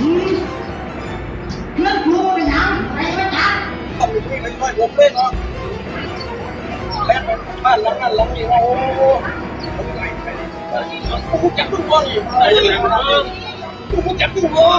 ເຮືອນກູເປັນຫຍັງ ໃຜມາຈັບ? ເອົາໄປຄຸຍກັນຊ່ອຍຜົມເລີຍເນາະ ແລ່ນໄປບ້ານຫຼັງນັ້ນຫຼັງນີ້ເນາະ. ໂອ້ ກູຮູ້ຈັກມຶງບໍ່ນີ້? ກູຮູ້ຈັກມຶງບໍ່?